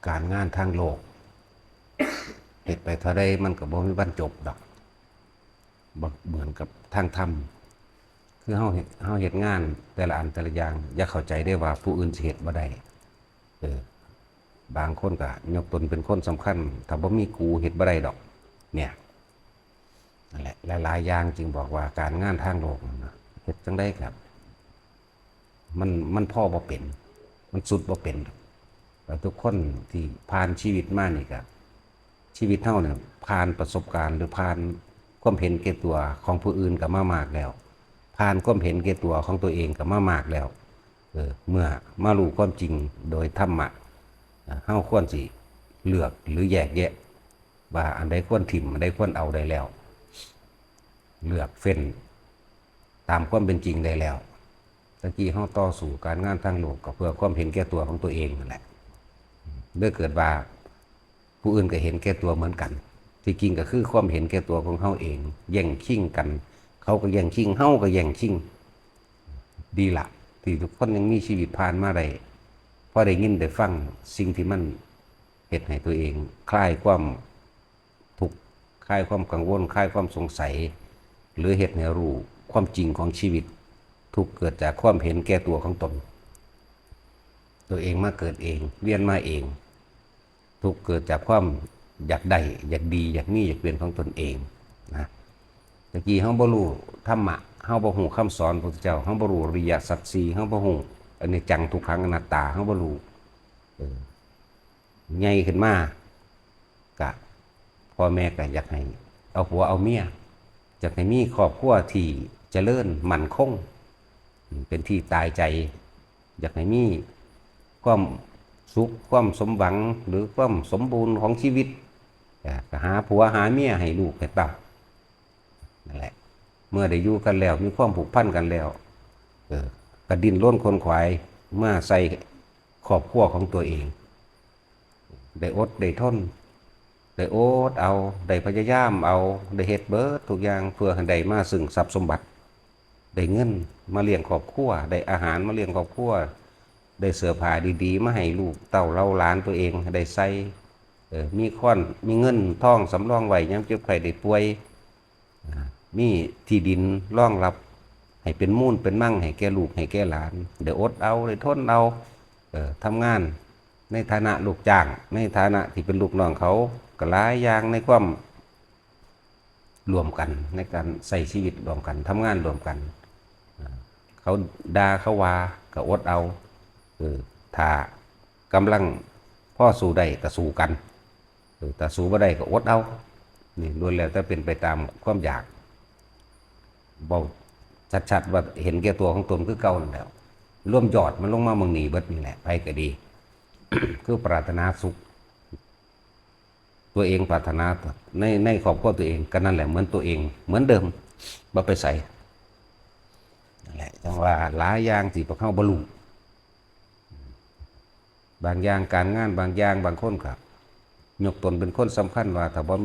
ການງານທາງໂລກ ເຮັດໄປເທົ່າໃດມັນກໍບໍ່ມີວັນຈົບດອກ. ບໍ່ເໝືອນກັບທາງທຳ ຄືເຮົາເຮັດ ເຮົາເຮັດງານແຕ່ລະອັນແຕ່ລະຢ່າງ ຢ່າເຂົ້າໃຈເດ້ວ່າຜູ້ອື່ນຊິເຮັດບໍ່ໄດ້. ເອີ ບາງຄົນກໍຍົກຕົນເປັນຄົນສຳຄັນ ຖ້າບໍ່ມີກູເຮັດບໍ່ໄດ້ດອກ ເນຍ. ນັ້ນແຫຼະ ຫຼາຍໆຢ່າງຈຶ່ງບອກວ່າການງານທາງໂລກນັ້ນນະ ເຮັດຈັ່ງໃດກໍ ມັນ ມັນພໍບໍ່ເປັນ ມັນສຸດບໍ່ເປັນ. ແລ້ວທຸກຄົນທີ່ຜ່ານຊີວິດມານີ້ກະ ຊີວິດເຮົານີ້ຜ່ານປະສົບການ ຫຼື ຜ່ານຄວາມເຫັນແກ່ຕົວຂອງຜູ້ອື່ນກໍມາມາກແລ້ວ ຜ່ານຄວາມເຫັນແກ່ຕົວຂອງຕົວເອງກໍມາມາກແລ້ວ. ເອີ ເມື່ອມາຮູ້ຄວາມຈິງໂດຍທຳມະ ເຮົາຄວນຊິເລືອກ ຫຼື ແຍກແຍະ ວ່າອັນໃດຄວນຖິ້ມ ອັນໃດຄວນເອົາໄດ້ແລ້ວ ເລືອກເຟ້ນຕາມຄວາມເປັນຈິງໄດ້ແລ້ວ. ຕະກີ້ເຮົາຕໍ່ສູ້ການງານທາງໂລກກໍເພື່ອຄວາມເຫັນແກ່ຕົວຂອງຕົວເອງນັ້ນແຫຼະ ເລີຍເກີດວ່າຜູ້ອື່ນກໍເຫັນແກ່ຕົວເໝືອນກັນ. ທີ່ຈິງກໍຄືຄວາມເຫັນແກ່ຕົວຂອງເຮົາເອງ ແຍ່ງຊິງກັນ ເຂົາກໍແຍ່ງຊິງ ເຮົາກໍແຍ່ງຊິງ. ດີລະ ທີ່ທຸກຄົນຍັງມີຊີວິດຜ່ານມາໄດ້ ພໍໄດ້ຍິນໄດ້ຟັງສິ່ງທີ່ມັນເຮັດໃຫ້ຕົວເອງຄລາຍຄວາມ ທຸກ ຄາຍຄວາມກັງວົນ ຄາຍຄວາມສົງໄສ ຫຼື ເຮັດໃຫ້ຮູ້ຄວາມຈິງຂອງຊີວິດ. ທຸກເກີດຈາກຄວາມເຫັນແກ່ຕົວຂອງຕົນ ຕົວເອງມາເກີດເອງ ວຽນມາເອງ. ທຸກເກີດຈາກຄວາມຢາກໄດ້ ຢາກດີ ຢາກມີ ຢາກເປັນຂອງຕົນເອງນະ. ຕະກີ້ເຮົາບໍ່ຮູ້ທຳມະ ເຮົາບໍ່ຮູ້ຄຳສອນພະພຸດທະເຈົ້າ ເຮົາບໍ່ຮູ້ອະລິຍະສັດສີ່ ເຮົາບໍ່ຮູ້ອະນິດຈັງ ທຸກຂັງ ອະນັດຕາ ເຮົາບໍ່ຮູ້ ເອີ ໃຫຍ່ຂຶ້ນມາກະ ພໍ່ແມ່ກະຢາກໃຫ້ເອົາຜົວເອົາເມຍ ຢາກໃຫ້ມີຄອບຄົວທີ່ຈະເລີນໝັ້ນຄົງ ເປັນທີ່ຕາຍໃຈ ຢາກໃຫ້ມີຄວາມສຸກ ຄວາມສົມຫວັງ ຫຼື ຄວາມສົມບູນຂອງຊີວິດ ກະຫາຜົວຫາເມຍໃຫ້ລູກໃຫ້ເຕົ້າ. ນັ້ນແຫຼະ ເມື່ອໄດ້ຢູ່ກັນແລ້ວ ມີຄວາມຜູກພັນກັນແລ້ວ ເອີ ກະດີ້ນລົນຂົນຂວາຍມາໃສ່ຄອບຄົວຂອງຕົວເອງ ໄດ້ອົດໄດ້ທົນ ໄດ້ອົດເອົາ ໄດ້ພະຍາຍາມເອົາ ໄດ້ເຮັດເບິດທຸກຢ່າງເພື່ອໃຫ້ໄດ້ມາຊຶ່ງຊັບສົມບັດ ໄດ້ເງິນມາລ້ຽງຄອບຄົວ ໄດ້ອາຫານມາລ້ຽງຄອບຄົວ ໄດ້ເສື້ອຜ້າດີໆມາໃຫ້ລູກເຕົ້າເຫຼົ່າຫຼານຕົວເອງໃຫ້ໄດ້ໃຊ້ ເອີ ມີຄວານ ມີເງິນທອງສຳລອງໄວ້ຍາມເຈັບໄຂ້ໄດ້ປ່ວຍ ອາ ມີທີ່ດິນຮອງຮັບໃຫ້ເປັນມູນເປັນມັງໃຫ້ແກ່ລູກໃຫ້ແກ່ຫຼານ ໄດ້ອົດເອົາ ໄດ້ທົນເອົາ ເອີ ທຳງານໃນຖານະລູກຈ້າງ ໃນຖານະທີ່ເປັນລູກນ້ອງເຂົາ ກໍຫຼາຍຢ່າງໃນຄວາມ ຮ່ວມກັນ ໃນການໃຊ້ຊີວິດຮ່ວມກັນ ທຳງານຮ່ວມກັນ ເຂົາດ່າເຂົາວ່າກໍອົດເອົາ ເອີ ຖ້າກຳລັງພໍສູ້ໄດ້ກໍສູ້ກັນ ເອີ ຖ້າສູ້ບໍ່ໄດ້ກໍອົດເອົາ. ນີ້ລ້ວນແລ້ວແຕ່ເປັນໄປຕາມຄວາມຢາກ ເວົ້າຊັດໆວ່າເຫັນແກ່ຕົວຂອງຕົນຄືເກົ່ານັ້ນແຫຼະ ລວມຍອດມັນລົງມາໝ່ອງນີ້ເບິດນີ້ແຫຼະ ໃຜກໍດີ ຄືປາດຖະໜາສຸກ ຕົວເອງປາດຖະໜາໃນ ໃນຄອບຄົວຕົວເອງ ກໍນັ້ນແຫຼະ ເໝືອນຕົວເອງເໝືອນເດີມ ບໍ່ໄປໃສ. ນັ້ນແຫຼະ ຈັ່ງວ່າຫຼາຍຢ່າງທີ່ພວກເຮົາບໍ່ຮູ້ ບາງຢ່າງການງານ ບາງຢ່າງບາງຄົນກໍຍົກຕົນເປັນຄົນສຳຄັນວ່າ ຖ້າບໍ່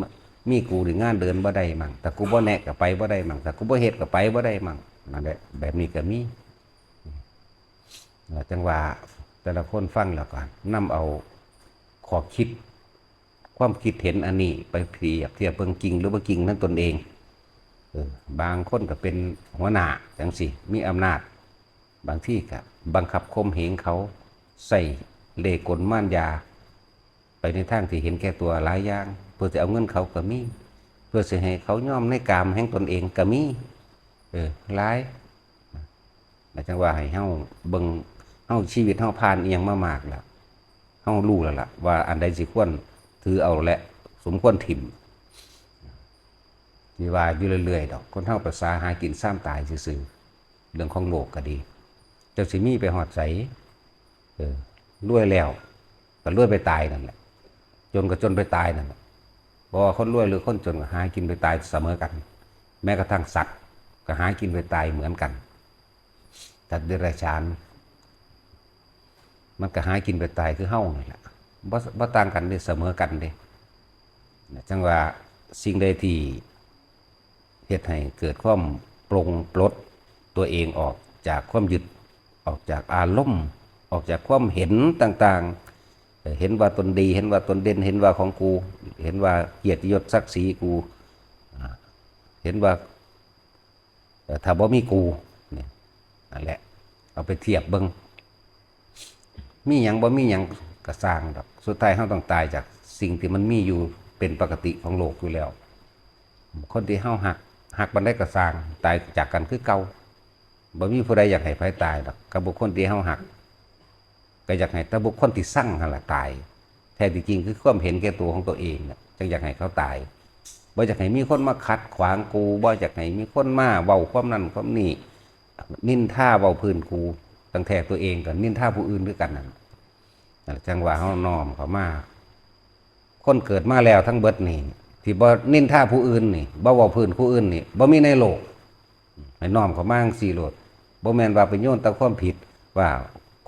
ມີກູນີ້ງານເດີນບໍ່ໄດ້ມັ້ງ ຖ້າກູບໍ່ແນະກໍໄປບໍ່ໄດ້ມັ້ງ ຖ້າກູບໍ່ເຮັດກໍໄປບໍ່ໄດ້ມັ້ງ. ນັ້ນແຫຼະ ແບບນີ້ກໍມີ. ຈັ່ງວ່າແຕ່ລະຄົນຟັງແລ້ວກໍນຳເອົາຂໍ້ຄິດ ຄວາມຄິດເຫັນອັນນີ້ໄປປຽບທຽບເບິ່ງຈິງຫຼືບໍ່ຈິງນຳຕົນເອງ. ເອີ ບາງຄົນກໍເປັນຫົວໜ້າຈັ່ງຊີ້ ມີອຳນາດ ບາງທີກໍບັງຄັບຂົ່ມເຫງເຂົາ ໃຊ້ເລ່ກົນມານຢາໄປໃນທາງທີ່ເຫັນແກ່ຕົວຫຼາຍຢ່າງ ເພື່ອຊິເອົາເງິນເຂົາກໍມີ ເພື່ອຊິໃຫ້ເຂົາຍອມໃນກາມແຫ່ງຕົນເອງກໍມີ. ເອີ ຫຼາຍ. ແລ້ວຈັ່ງວ່າໃຫ້ເຮົາເບິ່ງ ເຮົາ ຊີວິດເຮົາຜ່ານອີ່ຫຍັງມາມາກແລ້ວ ເຮົາຮູ້ແລ້ວລະວ່າອັນໃດຊິຄວນຖືເອົາ ແລະ ສົມຄວນຖິ້ມ. ຊິວ່າຢູ່ເລື້ອຍໆດອກ ຄົນເຮົາປະສາຫາກິນຊາມຕາຍຊື່ໆ ເລື່ອງຂອງໂລກກໍດີ ເຈົ້າຊິມີໄປຮອດໃສ? ເອີ ລວຍແລ້ວກໍລວຍໄປຕາຍນັ້ນແຫຼະ ຈົນກໍຈົນໄປຕາຍນັ້ນແຫຼະ ບໍ່ວ່າຄົນລວຍຫຼືຄົນຈົນກໍຫາກິນໄປຕາຍສະເໝີກັນ. ແມ້ກະທັ່ງສັດກໍຫາກິນໄປຕາຍເໝືອນກັນ ສັດເດຍລະສານ ມັນກໍຫາກິນໄປຕາຍຄືເຮົານີ້ແຫຼະ ບໍ່ ບໍ່ຕ່າງກັນເດ້ ສະເໝີກັນເດ້. ຈັ່ງວ່າສິ່ງໃດທີ່ເຮັດໃຫ້ເກີດຄວາມປົງປົດຕົວເອງອອກຈາກຄວາມຍຶດ ອອກຈາກອາລົມ ອອກຈາກຄວາມເຫັນຕ່າງໆ ເອີ ເຫັນວ່າຕົນດີ, ເຫັນວ່າຕົນເດັ່ນ, ເຫັນວ່າຂອງກູ, ເຫັນວ່າກຽດຕິຍົດສັກສີກູ, ອາ ເຫັນວ່າ ເອີ ຖ້າບໍ່ມີກູ ນີ້ ນັ້ນແຫຼະ ເອົາໄປທຽບເບິ່ງ. ມີຫຍັງບໍ່ມີຫຍັງກໍຊ່າງດອກ, ສຸດທ້າຍເຮົາຕ້ອງຕາຍຈາກສິ່ງທີ່ມັນມີຢູ່ເປັນປະກະຕິຂອງໂລກຢູ່ແລ້ວ. ຄົນທີ່ເຮົາຮັກ, ຮັກປານໃດກໍຊ່າງ, ຕາຍຈາກກັນຄືເກົ່າ. ບໍ່ມີຜູ້ໃດຢາກໃຫ້ໃຜຕາຍດອກ ກັບບຸກຄົນທີ່ເຮົາຮັກ. ກໍຢາກໃຫ້ແຕ່ບຸກຄົນທີ່ຊັງຫັ້ນລະຕາຍ. ແທ້ທີ່ຈິງຄືຄວາມເຫັນແກ່ຕົວຂອງຕົວເອງນະ ຈັ່ງຢາກໃຫ້ເຂົາຕາຍ. ບໍ່ຢາກໃຫ້ມີຄົນມາຂັດຂວາງກູ, ບໍ່ຢາກໃຫ້ມີຄົນມາເວົ້າຄວາມນັ້ນຄວາມນີ້, ນິນທາເວົ້າພື້ນກູ, ຕັ້ງແທ້ຕົວເອງກໍນິນທາຜູ້ອື່ນຄືກັນນັ້ນ. ຈັ່ງວ່າເຮົານ້ອມເຂົ້າມາ, ຄົນເກີດມາແລ້ວທັງເບິດນີ້ ທີ່ບໍ່ນິນທາຜູ້ອື່ນນີ້, ບໍ່ເວົ້າພື້ນຜູ້ອື່ນນີ້ ບໍ່ມີໃນໂລກ. ໃຫ້ນ້ອມເຂົ້າມາຈັ່ງຊີ້ໂລດ. ບໍ່ແມ່ນວ່າໄປໂຍນແຕ່ຄວາມຜິດວ່າ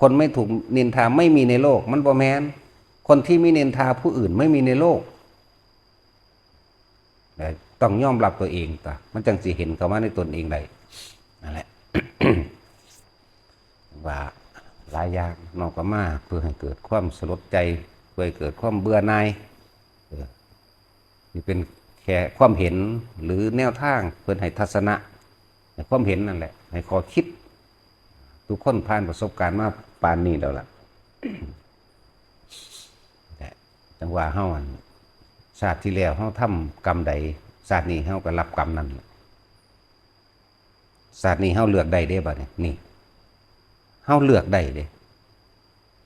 ຄົນໄມ່ຖືກນິນທາໄມ່ມີໃນໂລກ, ມັນບໍ່ແມ່ນ. ຄົນທີ່ມີນິນທາຜູ້ອື່ນໄມ່ມີໃນໂລກ. ແລະ ຕ້ອງຍອມຮັບຕົວເອງຕາ, ມັນຈັ່ງຊິເຫັນເຂົ້າມາໃນຕົນເອງໄດ້. ນັ້ນແຫຼະ ວ່າຫຼາຍຢ່າງນ້ອມເຂົ້າມາເພື່ອໃຫ້ເກີດຄວາມສະຫຼົດໃຈ, ເພື່ອໃຫ້ເກີດຄວາມເບື່ອໜ່າຍ. ເອີ ນີ້ເປັນແຄ່ຄວາມເຫັນ ຫຼື ແນວທາງ, ເພິ່ນໃຫ້ທັດສະນະ, ໃຫ້ຄວາມເຫັນນັ້ນແຫຼະ, ໃຫ້ຂໍ້ຄິດ. ທຸກຄົນຜ່ານປະສົບການມາປານນີ້ແລ້ວລະ. ແລະ ຈັ່ງວ່າເຮົາ ອັນ ຊາດທີ່ແລ້ວເຮົາທຳກຳໃດ, ຊາດນີ້ເຮົາກໍຮັບກຳນັ້ນ. ຊາດນີ້ເຮົາເລືອກໄດ້ເດ້ບັດນີ້, ນີ້ ເຮົາເລືອກໄດ້ເດ້.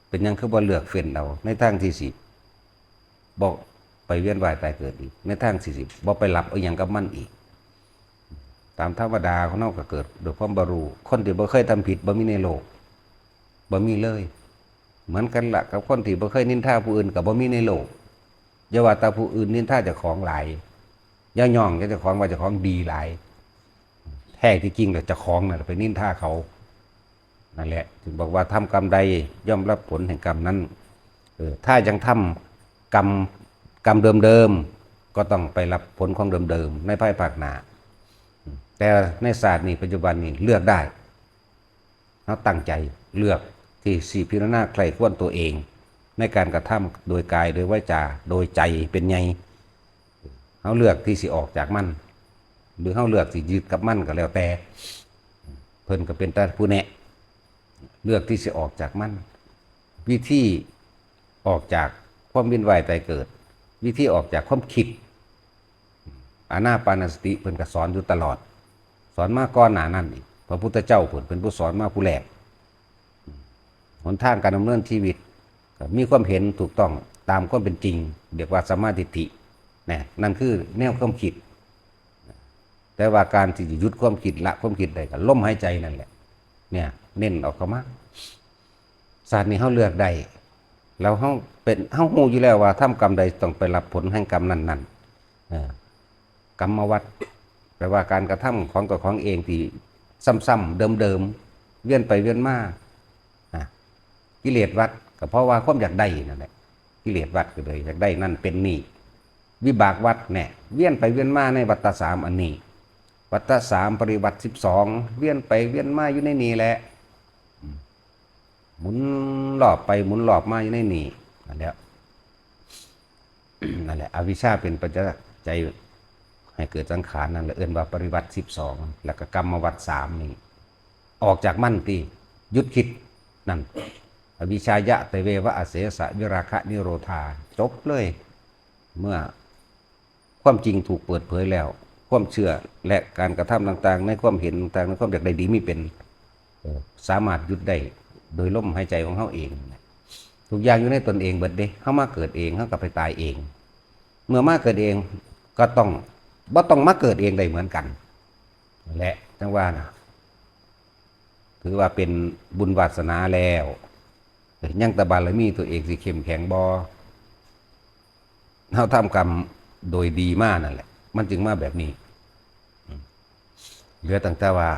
ເປັນຫຍັງຄືບໍ່ເລືອກເຟ້ນເອົາໃນທາງທີ່ຊິບໍ່ໄປວຽນວ່າຍຕາຍເກີດອີກ, ໃນທາງທີ່ຊິບໍ່ໄປຮັບອີ່ຫຍັງກັບມັນອີກ? ຕາມທຳມະດາຂອງເຮົາກໍເກີດດ້ວຍຄວາມບໍ່ຮູ້. ຄົນທີ່ບໍ່ເຄີຍທຳຜິດບໍ່ມີໃນໂລກ, ບໍ່ມີເລີຍ. ເໝືອນກັນລະກັບຄົນທີ່ບໍ່ເຄີຍນິນທາຜູ້ອື່ນກໍບໍ່ມີໃນໂລກ. ຢ່າວ່າແຕ່ຜູ້ອື່ນນິນທາເຈົ້າຂອງຫຼາຍ, ຢ່າຍ້ອງເຈົ້າຂອງວ່າເຈົ້າຂອງດີຫຼາຍ. ແທ້ທີ່ຈິງແລ້ວເຈົ້າຂອງນັ້ນລະໄປນິນທາເຂົາ. ນັ້ນແຫຼະ ຈຶ່ງບອກວ່າ ທຳກຳໃດ ຍ່ອມຮັບຜົນແຫ່ງກຳນັ້ນ. ເອີ ຖ້າຍັງທຳກຳ ກຳເດີມໆ ກໍຕ້ອງໄປຮັບຜົນຂອງເດີມໆໃນພາຍພາກໜ້າ. ແຕ່ໃນຊາດນີ້ ປັດຈຸບັນນີ້ ເລືອກໄດ້. ເຮົາຕັ້ງໃຈເລືອກທີ່ຊິພິຈາລະນາໃຄ່ຄວນຕົວເອງ ໃນການກະທຳໂດຍກາຍ ໂດຍວາຈາ ໂດຍໃຈເປັນໃຫຍ່. ເຮົາເລືອກທີ່ຊິອອກຈາກມັນ ຫຼື ເຮົາເລືອກຊິຍຶດກັບມັນກໍແລ້ວແຕ່, ເພິ່ນກໍເປັນແຕ່ຜູ້ແນະ. ເລືອກທີ່ຊິອອກຈາກມັນ, ວິທີອອກຈາກຄວາມວຽນວ່າຍຕາຍເກີດ, ວິທີອອກຈາກຄວາມຄິດ, ອານາປານະສະຕິເພິ່ນກໍສອນຢູ່ຕະຫຼອດ, ສອນມາກ່ອນໜ້ານັ້ນອີກ. ພະພຸດທະເຈົ້າເພິ່ນເປັນຜູ້ສອນມາຜູ້ແລກ. ຫົນທາງການດຳເນີນຊີວິດ ກໍມີຄວາມເຫັນຖືກຕ້ອງຕາມຄວາມເປັນຈິງ, ເອີ້ນວ່າສຳມາທິດຖິ. ນະ ນັ້ນຄືແນວຄວາມຄິດ. ແຕ່ວ່າການທີ່ຈະຢຸດຄວາມຄິດ, ລະຄວາມຄິດໄດ້ ກໍລົມຫາຍໃຈນັ້ນແຫຼະ. ເນ້ນອອກເຂົ້າມາ. ຊາດນີ້ເຮົາເລືອກໄດ້ ແລ້ວເຮົາເປັນ ເຮົາຮູ້ຢູ່ແລ້ວວ່າທຳກຳໃດຕ້ອງໄປຮັບຜົນແຫ່ງກຳນັ້ນໆ. ເອີ ກຳມະວັດ ແປວ່າການກະທຳຂອງເຈົ້າຂອງເອງທີ່ຊ້ຳໆເດີມໆ ວຽນໄປວຽນມາ. ອາ ກິເລດວັດ ກໍເພາະວ່າຄວາມຢາກໄດ້ນັ້ນແຫຼະ, ກິເລດວັດກໍເລີຍຢາກໄດ້ນັ້ນເປັນນີ້. ວິບາກວັດແນ່ ວຽນໄປວຽນມາໃນວັດຕະສາມອັນນີ້, ວັດຕະສາມ ປະລິວັດສິບສອງ ວຽນໄປວຽນມາຢູ່ໃນນີ້ແຫຼະ. ອືມ ໝູນລອບໄປໝູນລອບມາຢູ່ໃນນີ້. ນັ້ນແຫຼະ ນັ້ນແຫຼະ ອະວິຊຊາເປັນປັດຈັກໄຈໃຫ້ເກີດສັງຂານນັ້ນແຫຼະ ເອີ້ນວ່າປະລິວັດສິບສອງ ແລ້ວກໍກຳມະວັດສາມນີ້. ອອກຈາກມັນຕິ ຢຸດຄິດນັ້ນ. ອະວິຊຊາຍະ ເຕເວວະ ອະເສສະ ວິລາຄະ ນິໂຣທາ ຈົບເລີຍ. ເມື່ອຄວາມຈິງຖືກເປີດເຜີຍແລ້ວ, ຄວາມເຊື່ອ ແລະ ການກະທຳຕ່າງໆ ໃນຄວາມເຫັນຕ່າງໆ ໃນຄວາມຢາກໄດ້ດີມີເປັນ ເອີ ສາມາດຢຸດໄດ້ໂດຍລົມຫາຍໃຈຂອງເຮົາເອງ. ທຸກຢ່າງຢູ່ໃນຕົນເອງເບິດເດ້. ເຮົາມາເກີດເອງ, ເຮົາກໍໄປຕາຍເອງ. ເມື່ອມາເກີດເອງ ກໍຕ້ອງ ບໍ່ຕ້ອງມາເກີດເອງໄດ້ເໝືອນກັນ. ແລະ ຈັ່ງວ່ານະ ຖືວ່າເປັນບຸນວາສະໜາແລ້ວ. ຍັງແຕ່ບາລະມີຕົວເອງຊິເຂັ້ມແຂງບໍ່? ເຮົາທຳກຳໂດຍດີມານັ້ນແຫຼະ ມັນຈຶ່ງມາແບບນີ້. ເຫຼືອຕັ້ງແຕ່ວ່າ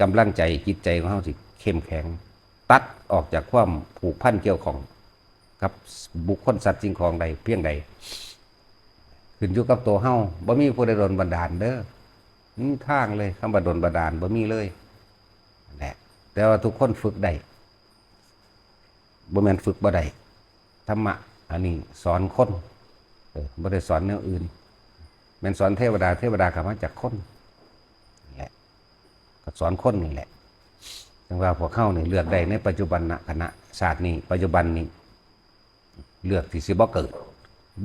ກຳລັງໃຈ, ຈິດໃຈຂອງເຮົາຊິເຂັ້ມແຂງ, ຕັດອອກຈາກຄວາມຜູກພັນກ່ຽວຂ້ອງ ກັບບຸກຄົນ ສັດ ສິ່ງຂອງໃດພຽງໃດ ຂຶ້ນຢູ່ກັບຕົວເຮົາ. ບໍ່ມີຜູ້ໃດດົນບັນດານເດີ້, ບໍ່ມີທາງເລີຍ. ຄຳວ່າດົນບັນດານບໍ່ມີເລີຍແຫຼະ, ແຕ່ວ່າທຸກຄົນຝຶກໄດ້, ບໍ່ແມ່ນຝຶກບໍ່ໄດ້. ທຳມະອັນນີ້ສອນຄົນ ເອີ ບໍ່ໄດ້ສອນແນວອື່ນ. ແມ່ນສອນເທວະດາ ເທວະດາກໍມາຈາກຄົນ ແຫຼະ ກໍສອນຄົນນີ້ແຫຼະ. ຈັ່ງວ່າພວກເຮົານີ້ເລືອກໄດ້ໃນປັດຈຸບັນນະຂະນະ ຊາດນີ້ ປັດຈຸບັນນີ້ ເລືອກທີ່ຊິບໍ່ເກີດ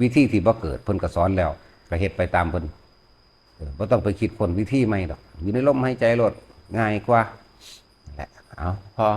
ວິທີທີ່ບໍ່ເກີດ ເພິ່ນກໍສອນແລ້ວ ກໍເຮັດໄປຕາມເພິ່ນ. ເອີ ບໍ່ຕ້ອງໄປຄິດຄົ້ນວິທີໃໝ່ດອກ ຢູ່ໃນລົມຫາຍໃຈໂລດ ງ່າຍກວ່າ. ແຫຼະ ເອົາ ພໍ